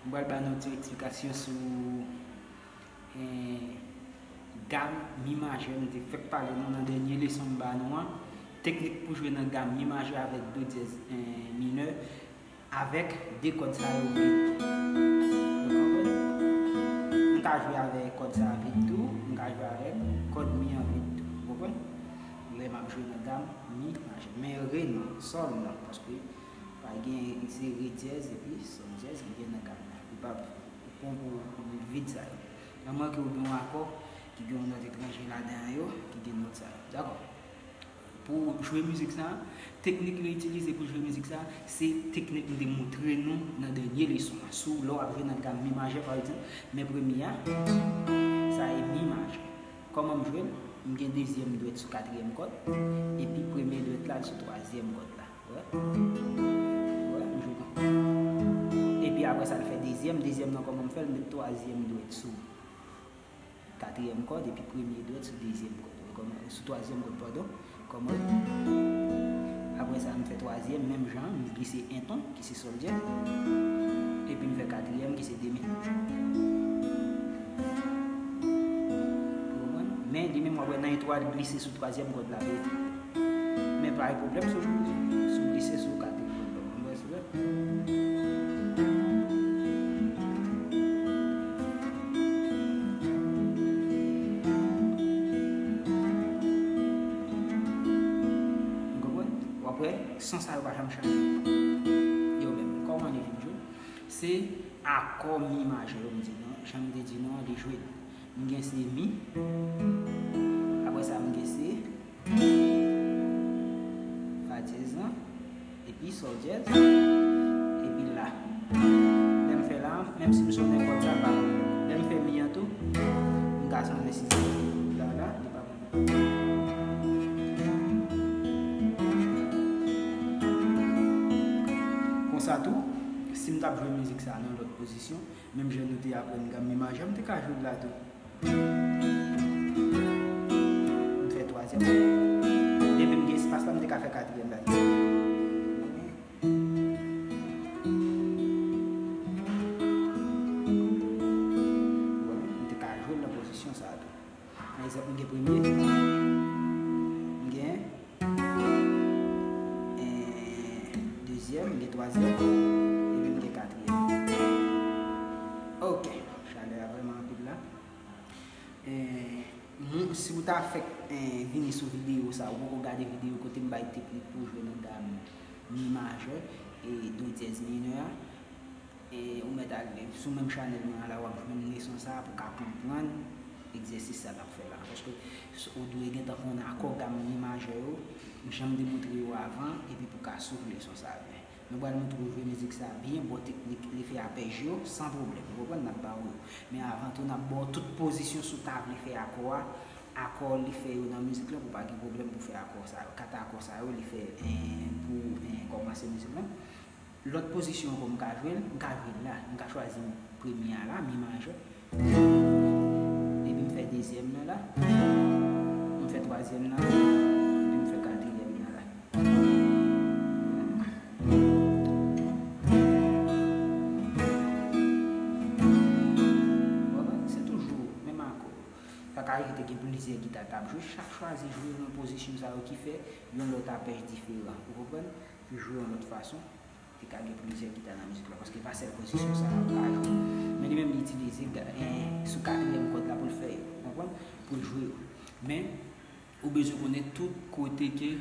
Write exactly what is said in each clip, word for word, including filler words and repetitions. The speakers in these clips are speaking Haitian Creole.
M pral ba nou ti eksplikasyon sou, eh, gam mi majè. M te fèk pale nou nan dènye leson m ba nou an. Teknik pou jwe nan gam mi majè avèk do dyèz, eh, minè, avèk de kòd sa yo vit. Ou konprann? M ka jwe avèk kòd sa vit tou, m ka jwe avèk kòd mi an vit tou. Ou konprann? Lè m ap jwe nan gam mi majè. Men re non, sòl non, paske pa gen, se re dyèz epi sòl dyèz ki gen nan gam nan. Li p ap bon pou, pou vit sa yo. Amwen ke ou gen yon akò ki gen yon nòt etranje ladan yo, ki gen nòt sa yo. Dakò? Pou jwe mizik sa, teknik yo itilize pou jwe mizik sa, se teknik m te montre nou nan dènye leson an. Sou lè w ap jwe nan gam mi majè, pa egzanp, men premye a, sa e mi majè. Kòman m jwe l? M gen dezyèm dwèt sou katriyèm kòd, epi premye dwèt la sou twazyèm kòd la. Wè? Wè, m jwe kon. Epi apre sa, l fè dezyèm, dezyèm nan kòman m fè l? M met twazyèm dwèt sou katriyèm kòd, epi premye dwèt sou dezyèm kòd. Wè kòman, sou twazyèm kòd, padon. Kòman? Apre sa, m fè twazyèm, menm jan, m glise en ton, ki se sòl dyèz. Epi m fè katriyèm, ki se de minè. Ou konprann? Men li menm, w ap wè nan entwo a, li glise sou twazyèm kòd la, vre. Men pa gen pwoblèm si w, si w glise sou katriyèm kòd la. Ou konprann sa? Ou konprann? W ap wè, son sa yo pa janm chanje. Yo menm, kòman li vin jwe? Se akò mi majè yo m di nou, jan m te di nou an, li jwe. M gen se mi. Apre sa, m gen se fa dyèz lan, epi sòl dyèz, epi la. Lè m fè la, menm si m sonnen kòd sa, pa pwoblèm. Lè m fè mi an tou, m ka sonnen si la, la, li pa pwoblèm. Konsa tou, si m t ap jwe mizik sa nan lòt pozisyon, menm jan nou te aprann gam mi majè, m te ka jwe l la tou. M fè twazyèm. Depi m gen espas la, m te ka fè katriyèm la tou. Bon, m te ka jwe l nan pozisyon sa a tou. Pa egzanp, m gen premye, m gen, eh, dezyèm, m gen twazyèm, epi m gen katriyèm. Ok, chalè a vrèman anpil la. Eh, moun, si w ta fèk, eh, vini sou videyo sa, ou poko gade videyo kote m bay teknik pou jwe nan gam mi majè e do dyèz minè a, e ou mèt al sou menm chanèl mwen an la, w ap jwenn leson sa a pou w ka konprann egzèsis sa n ap fè la. Paske s-, ou dwe gentan konn akò gam mi majè yo, jan m te montre yo avan, epi pou w ka swiv leson sa a byen. Nou pral montre w jwe mizik sa a byen, bon teknik li fè apèj yo, san pwoblèm. Ou konprann? N ap ba w yo. Men avan tou, n ap ba w tout pozisyon si w ta vle fè akò a, akò li fè yo nan mizik la, pou pa gen pwoblèm pou fè akò sa yo. Kat akò sa yo, li fè, eh, pou, eh, kòmanse mizik la. Lòt pozisyon ankò, m ka jwe l, m ka jwe l la. M ka chwazi premye a la, mi majè. Epi m fè dezyèm nan la. M fè twazyèm nan la. Epi m fè katriyèm nan la. Ou konprann? Se toujou menm akò. Sa ka rive te gen plizyè gita k ap jwe, chak chwazi jwe nan pozisyon sa yo ki fè yon lòt apèj diferan. Ou konprann? Ki jwe yon lòt fason. Te ka gen plizyè gita nan mizik la, paske pa sèl pozisyon sa a ou ka jwe. Men li menm li itilize ga-, eh, sou katriyèm kòd la pou l fè yo, ou konprann? Pou l jwe yo. Men, ou bezwen konnen tout kote ke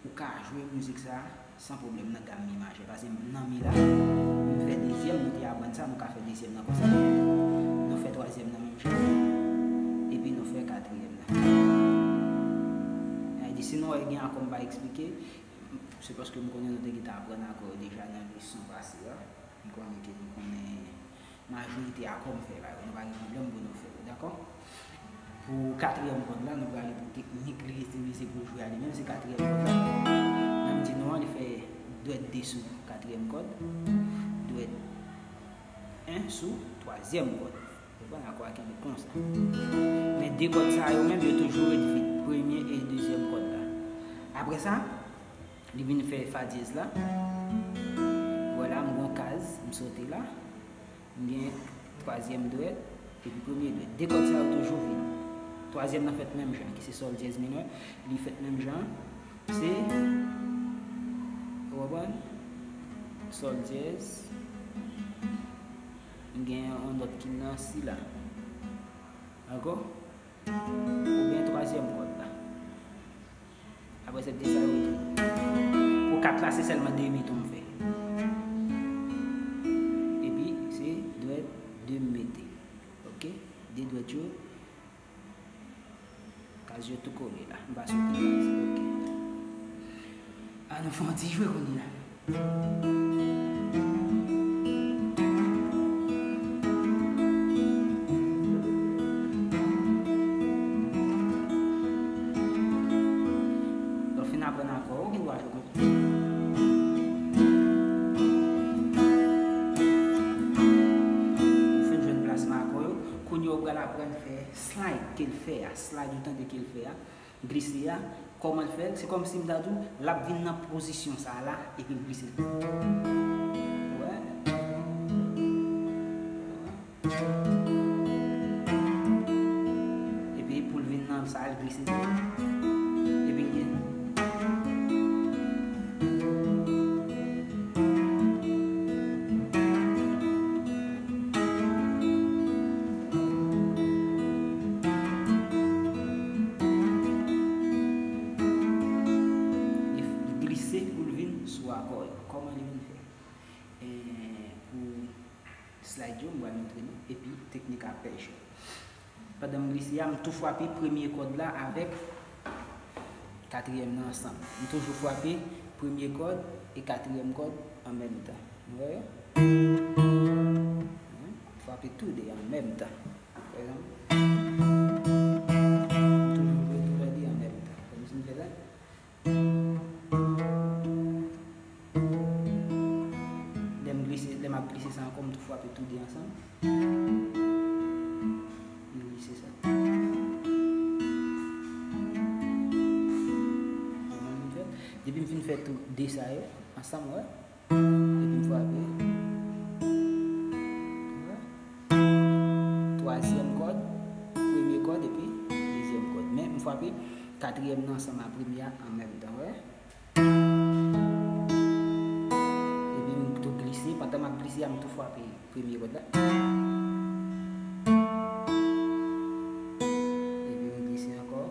ou ka jwe mizik sa a san pwoblèm nan gam mi majè. Paske nan mi la, nou fè dezyèm, nou te aprann sa, nou ka fè dezyèm nan konsa. Nou fè twazyèm nan menm jan. Epi nou fè katriyèm nan. Sa vle di, si nou wè gen akò m pa eksplike, se paske m konnen nou te gentan aprann akò yo deja nan leson pase a. M konnen ke nou konnen majorite akò m fè la yo. Nou pa gen pwoblèm pou nou fè yo, dakò? Pou katriyèm kòd la, nou prale pou teknik li itilize pou l jwe a li menm, se katriyèm kòd la. Jan m di nou an, li fè dwèt de sou katriyèm kòd, dwèt en sou twazyèm kòd. Ou konprann, akò a kenbe konsa. Men de kòd sa yo menm, yo toujou ret vit, premye e dezyèm kòd la. Apre sa, li vin fè fa dyèz la. Vwala, m gon kaz, m sote la. M gen twazyèm dwèt, epi premye dwèt. De kòd sa yo toujou vin. Twazyèm nan fèt menm jan, ki se sòl dyèz minè, li fèt menm jan. Se, ou konprann? Sòl dyèz. M gen yon nòt ki nan si la. Dakò? Oubyen twazyèm kòd la. Apre se de sa yo tou. Pou kat la, se sèlman de mi ton m fè. Epi, se dwèt de m mete. Oke? De dwèt yo. Kaz yo tou kole la. M pa soti baz. Oke. An nou fè yon ti jwe kounye a. Lè w fin aprann akò, ou gen dwa jwe konsa. Ou fin jwenn plasman akò yo. Kounye a ou pral aprann fè slide ke l fè a. Slide ou tande ke l fè a. Glise a, kòman l fè l? Se kòmsi m ta di w, l ap vin nan pozisyon sa a la, epi l glise. Wè. Epi pou l vin nan sa a, l glise. Epi l gen. Li, li glise pou l vin sou akò yo. Kòman li vin fè? E, pou slide yo, m pral montre nou. Epi, teknik apèch yo. Pandan m glise a, m tou frape premye kòd la avèk katriyèm nan ansanm. M toujou frape premye kòd e katriyèm kòd an menm tan. Nou wè yo? Frape tou de an menm tan. Pa egzanp, m toujou jwe tou lè de an menm tan. Kòmsi m fè sa. Lè m glise, lè m ap glise sa ankò, m tou frape tou de ansanm. M glise sa. Depi m fin fè tou de sa yo ansanm, wè. Epi m frape. Wè. Twazyèm kòd, premye kòd epi dezyèm kòd. Men m frape katriyèm nan ansanm a premye a an menm tan, wè. Epi m tou glise, pandan m ap glise a, m tou frape premye kòd la. Epi m glise ankò.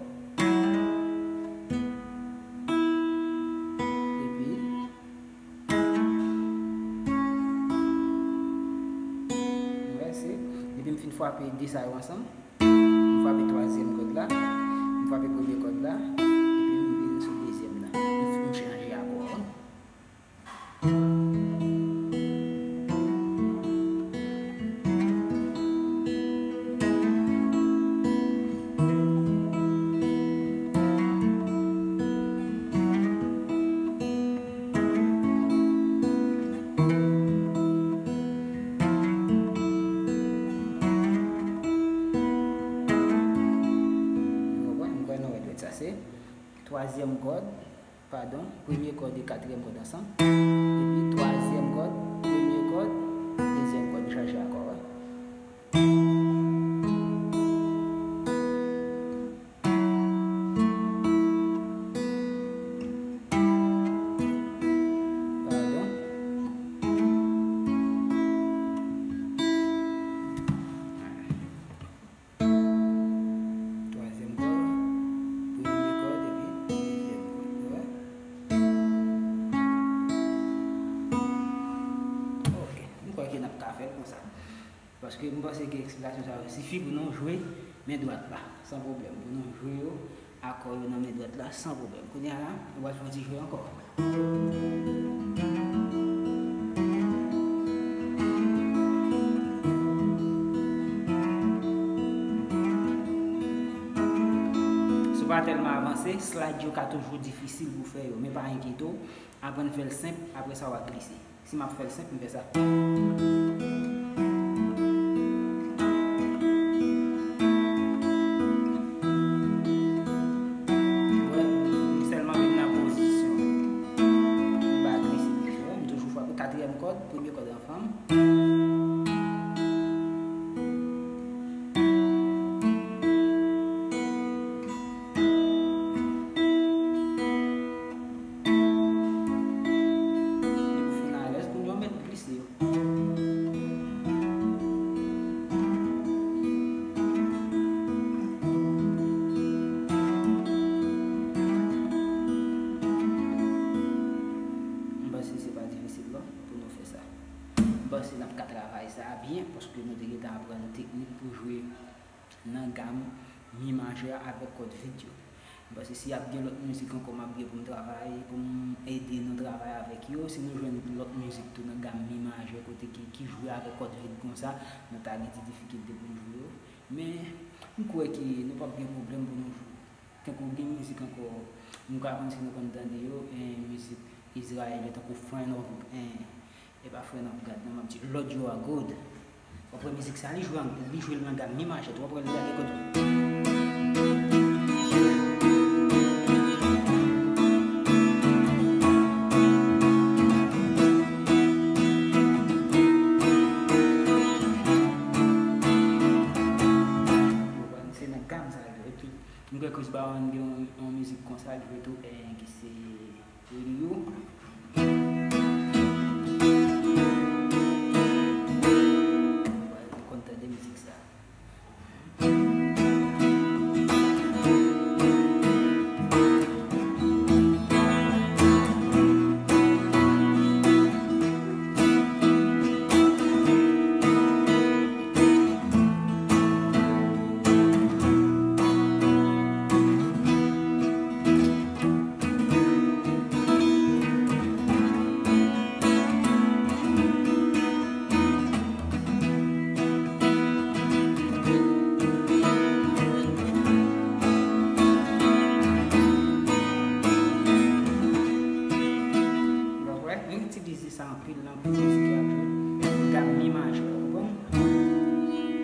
Epi, nou wè, se, depi m fin frape de sa yo ansanm, m frape twazyèm kòd la, m frape premye kòd la, epi m vin sou dezyèm nan. M, m chanje akò a. Nou konprann? M kwè nou wè dwèt sa se twazyèm kòd, padon, premye kòd e katriyèm kòd ansanm. Epi twazyèm kòd, premye kòd, dezyèm kòd, m chanje akò a. Padon. Twazyèm kòd, premye kòd, epi dezyèm kòd. Ou wè? Ok, m kwè ke n ap ka fè l konsa. Paske m panse ke eksplikasyon sa yo sifi pou nou jwe men dwat la, san pwoblèm. Pou nou jwe yo, akò yo nan men dwat la, san pwoblèm. Kounye a la, nou pral fè yon ti jwe ankò. Si w pa tèlman avanse, slide yo ka toujou difisil pou fè yo, men pa enkyete w, aprann fè l senp, apre sa w a glise. Si m ap fè l senp, m fè sa. Ou wè, m sèlman vin nan pozisyon. M pa glise, glise, wè, m toujou frape katriyèm kòd, premye kòd anfan m. nan gam mi majè avèk kòd vid yo. Paske si ap gen lòt mizik ankò, m ap gen pou m travay, pou m ede nou travay avèk yo. Si nou jwenn lòt mizik tou nan gam mi majè kote ki, ki jwe avèk kòd vid konsa, nou ta gen ti difikilte pou n jwe yo. Men, m kwè ke nou p ap gen pwoblèm pou nou jwe. Tankou gen mizik ankò, m ka konn si nou konn tande yo, eh, mizik Izrayèl yo, tankou Friend of, eh, e pa Friend of God, non, m ap di Lord You Are Good. W ap wè mizik sa, li jwe an, li jwe l nan gam mi majè tou, w ap wè l lage kòd. Se nan gam sa yo, epi m kwè Chris Brown gen yon, yon mizik konsa, l jwe tou, eh, ki se Really You. Ou konn tande mizik sa. Ou wè, nou itilize sa anpil nan mizik yo, gam mi majè, ou konprann?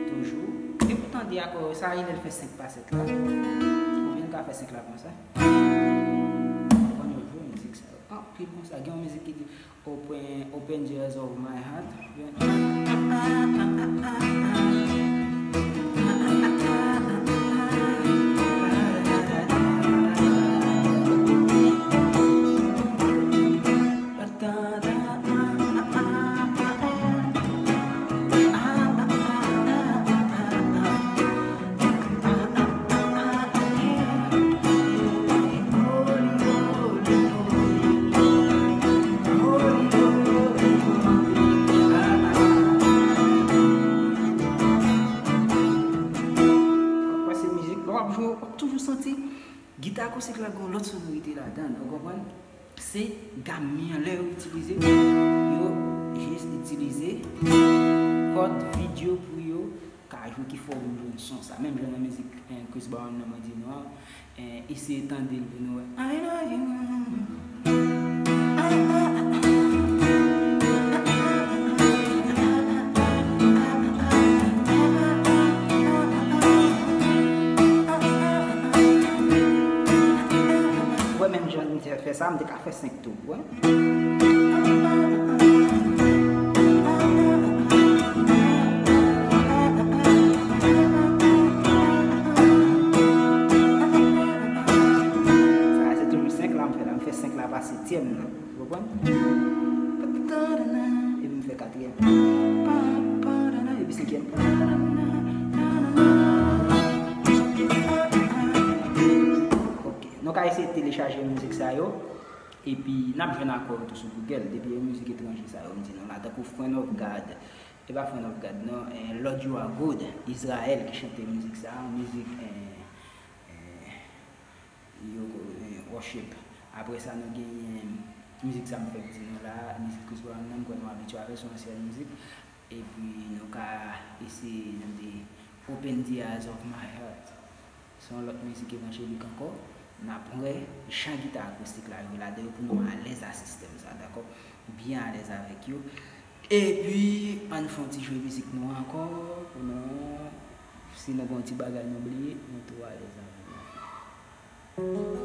Toujou. Depi w tande akò yo, sa rele l fè senk pa sèt la. Oubyen n ka fè senk la konsa. Ou konn yo jwe mizik sa yo anpil konsa. Gen yon mizik ki di, Open, open the eyes of my heart. Wè se mizik, lè w ap jwe, w ap toujou santi gita akoustik la gen yon lòt sonorite ladan l, ou konprann? Se gam mi an, lè yo itilize, yo jis itilize kòd vid yo pou yo ka jwe ki fè w jwenn son sa. Menm jan nan mizik, eh, Chris Brown nan mwen di nou an, eh, eseye tande l pou nou wè. I love you. Wè, menm jan m te fè sa, m te ka fè senk tou, wè. Sa se toujou senk la m fè la, m fè senk la pa setyèm nan. Ou konprann? Epi m fè katriyèm. Epi senkyèm. Ok. Nou ka eseye telechaje mizik sa yo. Epi n ap jwenn akò yo tou sou Google. Depi e mizik etranje sa yo, m di nou la, tankou Friend of God. E pa Friend of God, non. Eh, Lord You Are Good, Izrayèl ki chante mizik sa, yon mizik, eh, eh, yo, eh, worship. Apre sa, nou genyen mizik sa m fèk di nou la, mizik Chris Brown nan, m kwè nou abitye avè l, se yon ansyen mizik. Epi nou ka eseye tande Open the Eyes of My Heart. Se yon lòt mizik evanjelik ankò. N ap wè jan gita akoustik la jwe ladan yo pou nou alèz a sistèm sa, dakò? Byen alèz avèk yo. Epi, ann fè yon ti jwe mizik nou ankò, pou nou, si nou gen yon ti bagay nou bliye, nou tou alèz avè l.